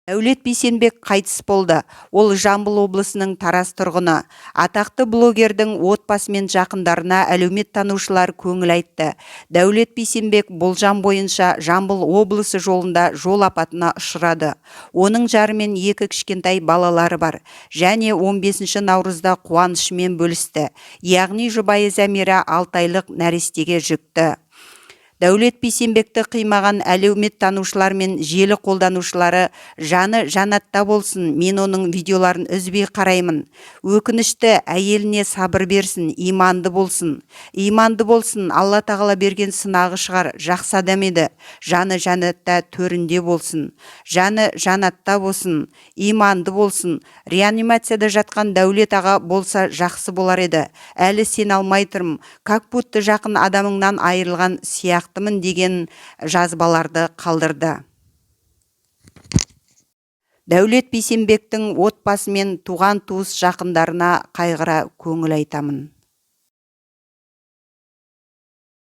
Дәулет Бейсенбек қайтыс болды. Ол Жамбыл облысының Тараз тұрғыны. Атақты блогердің отбасы мен жақындарына әлеуметтанушылар көңіл айтты. Дәулет Бейсенбек болжам бойынша Жамбыл облысы жолында жол апатына ұшырады. Оның жары мен екі кішкентай балалары бар. Және 15 наурызда қуанышымен бөлісті. Яғни жұбайы Замира 6 айлық нәрестеге жүкті. Дәулет Бейсенбекті қимаған әлеуметтанушылар мен желі қолданушылары: «Жаны жәннатта болсын, мен оның видеоларын үзбей қараймын. Өкінішті, әйеліне сабыр берсін, иманды болсын. Иманды болсын, Алла тағала берген сынағы шығар, жақсы адам еді. Жаны жәннатта төрінде болсын. Жаны жәннатта болсын, иманды болсын. Реанимацияда жатқан Дәулет аға болса, жақсы болар еді. Әлі сене алмай тұрмын, как будто жақын адамыңнан айырылған сияқтымын», – деген жазбаларды қалдырды. Дәулет Бейсенбектің отбасы мен туған туыс жақындарына қайғыра көңіл айтамын.